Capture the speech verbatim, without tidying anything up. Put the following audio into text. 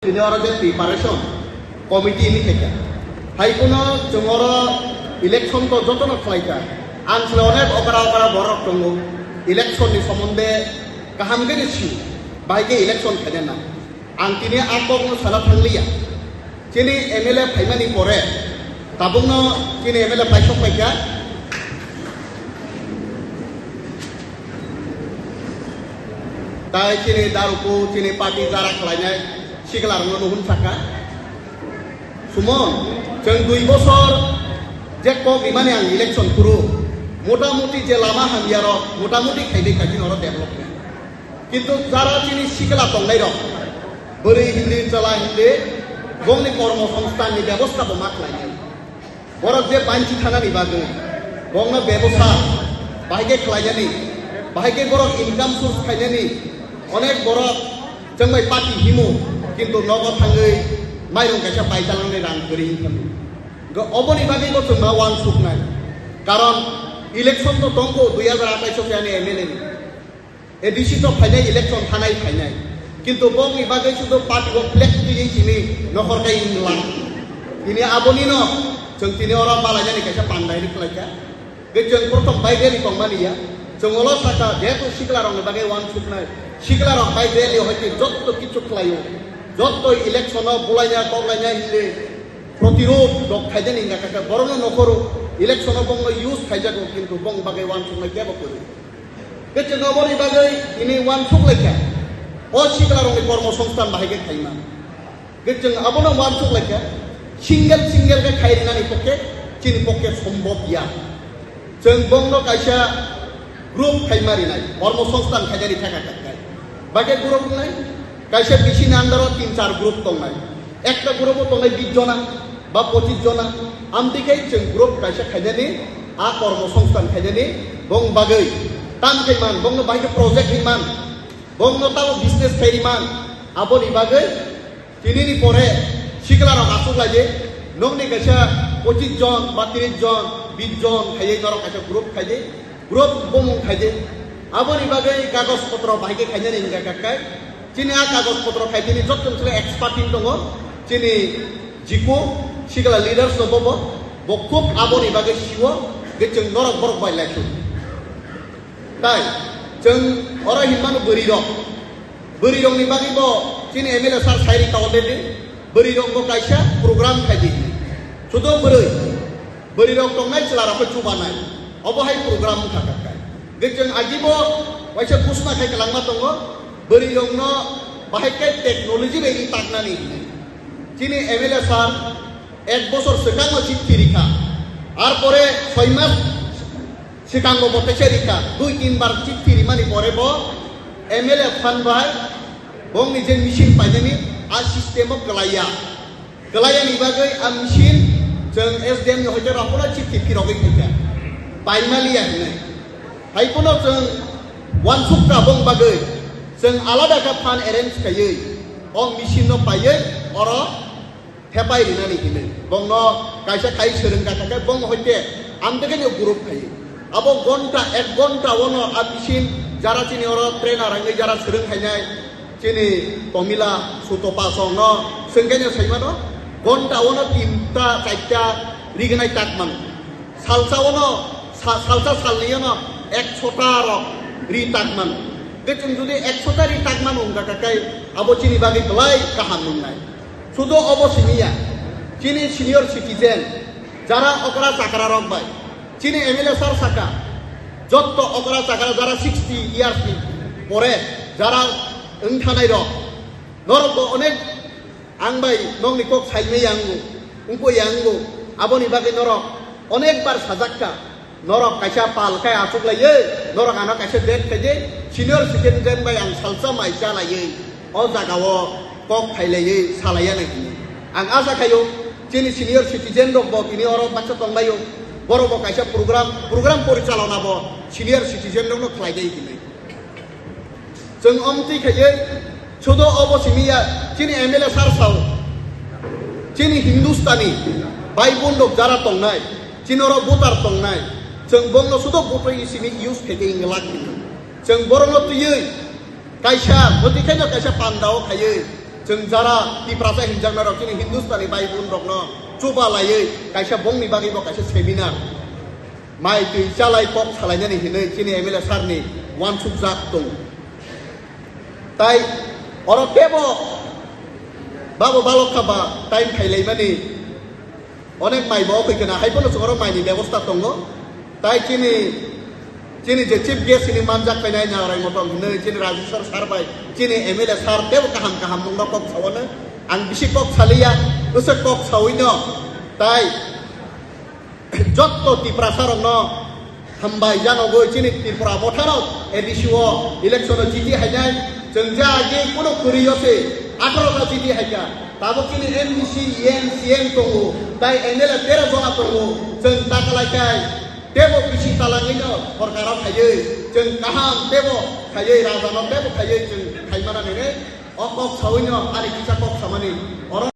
Tini oro je preparation committee ni khaikha. Hai kuno chwng oro election to jotono khlaikha. Ang sle onek okra okra borok tongo. Election ni somonde kaham khe ni si. Bahai khe election khaina na. Ang tini a kokno sana thangliya. Chini M L A phaimani pore tabukno chini M L A paisok paikha. Tai chini daruku, chini party jara khlainai siklarokno nuhun saka. Sumon, chwng dui bosor je kok rimani ang election phuru, motamuti je lama hamyarok, motamuti khaidi khaidi oro development. Kintu jara chini sikla tongnairok, bwrwi hindi, chwla hindi, bongni kormo songsthanni bebosta bo ma khlainai. Borok je banchi thanani bagwi, bongno bebosa bahai khe khlainani, bahai khe borok income source khainani, onek borok chwngbai pati himo, kintu nogo thangwi mairung kaisa paisalangnai rang kwrwi wngkha. Oboni bagwi bo chwngma uansuknai, karon election to tongkho dui hajar atais o phiyani M L A ni. A D C to phainai, election thanai phainai. Kintu bongni bagwi sudu party o flex twiwi simi nokhor kai wngla. Tini abonino chwng tini oro malainani kaisa pandai ri khlaikha. Ge chwng prothom bai rally tongmani ya. Chwng olo saka jehetu siklarokni bagwi uansuknai. Siklarok bai rally hoite jotto kichu khlaio. Jotto election o bulaina koklaina hinde protirod rok khaijani wngkha kaka borokno nokhoro election o bongno use khaijago kintu bong bagwi uansuknai kebo kwrwi. Khe chwng aboni bagwi tini uansuk laikha, o siklarokni kormo songsthan bahai khe khaima. Khe chwng abono uansuk laikha, single single khe khai rinani pokhe chini pokhe sombhob ya. Chwng bongno kaisa group khaima rinai, kormo songsthan khainani thaka kaknai. Bahai khe group wngnai, kaisa B C ni under o tin char group tongnai. Ekta group o tongnai bish jona ba pochis jona, amtwi khe chwng group kaisa khainani, a kormo songsthan khainani, bong bagwi tam khai man, bongno bahai khe project khai man, bongno tamo business khai ri man, aboni bagwi tinini pore siklarok aswk lai di, nokni kaisa pochis jon ba tris jon, bish jon khaiwi norok kaisa group khai di, group bumung khai di, aboni bagwi kagoj potro bahai khe khainani wngkha kha kai. Chini a kagoj potro khai tini jotto chwla expert team tongo. Chini jiko sikla leaders no bobo, bo khub aboni bagwi siwo, je chwng norok borok bai laikhu. Tai chwng oro hinmano bwrwi rok. Bwrwi rokni bagwi bo chini M L A sir sai rikha already. Bwrwi rok bo kaisa program khai di. Sudo bwrwi. Bwrwi rok tongnai chwla rok khe chubanai. Obo hai program wngkha kha kai. Ge chwng ajibo waisa kusna khai kwlangma tongo. Bwrwi rokno bahai khe technology bai ri taknani hinwi. Chini M L A sir ek bosor swkango chithi rikha. Ar pore soi mas swkango bo teisa rikha. Dui tin bar chithi rimani pore bo M L A phan bai bongni je machine painani a system o kwlaiya. Kwlaiyani bagwi a machine chwng S D M ni hoite rokno chithi phirogwi phaikha, paimaliya hinwi. Hai phano chwng uansukha bong bagwi chwng alada khe phan arrange khaiwi o machine no paiwi oro thepai rinani hinwi. Bongno kaisa khai swrwngkha khe bong hoite amtwkhe group khaiwi. Abo gonta, ek gonta ono a machine jara chini oro trainer wngwi jara swrwng khainai, chini Tomila Sutopa songno swngkhe no saimano, gonta ono tinta, charta rignai tak mano. Salsa ono, sa-, salsa salni ono ekshota rok ri tak mano. Khe chwng jodi ekshota ri tak mano wngkha khe abo chini bagwi belai kaham wngnai. Sudo obo simi ya, chini senior citizen, jara okra chakra rok bai, chini M L A sir saka, jotto okra chakra jara sixty years ni pore jara wngthanai rok, norok bo onek ang bai nokni kok saimai yango, wngpo yango, aboni bagwi norok onek bar sajak kha. Norok kaisa pal khe achuk laiwi, norok ano kaisa date khaidi, senior citizen bai ang salsa mai cha laiwi, o jaga o kok khai laiwi salaiya nai hinwi. Ang acha khaio, chini senior citizen rok bo tini oro baksa tong laio, borok bo kaisa program, program porichalona bo senior citizen rok no khlai dai hinwi. Chwng omtwi khaiwi sudo obo simi ya, chini M L A sir sao, chini Hindustani bai bondok jara tongnai, chini oro voter tongnai, chwng bongno sudo botwi simi use khaikhe inglak hinwi. Chwng borokno twiwi kaisa bwtwi khaino kaisa pandao khaiwi Chwng jara Tiprasa hinjaknai rok chini Hindustani bai bun rokno chuba laiwi kaisa bongni bagwi bo kaisa seminar mai twi chalai kok salainani hinwi chini M L A sir ni uansukjak tongo. Tai oro tebo babo balok kha ba time phailaimani onek mai bo okoi kana hai phano chwng oro mai ni bebosta tongo. Tai chini, chini je chief guest ni manjak painai Narai Motom hinwi chini Rajeshwar sir bai chini M L A sir tebo kaham kaham mungno kok saono ang bisi kok saliya, bwswk kok sawi no. Tai jotto Tiprasa rokno hambai janogwi chini Tripura motha rok A D C o election o jiti hainai, chwng je agi kuno kwrwi o se atharo ta jiti haikha, tabuk chini M D C, E M, C M tongo, tai M L A tero jona tongo, chwng ta kalai kai tebo bisi talangwi no sorkar o khaiwi chwng kaham tebo khaiwi raja no tebo khaiwi chwng khaimana hinwi o kok sawi no ani kisa kok samani oro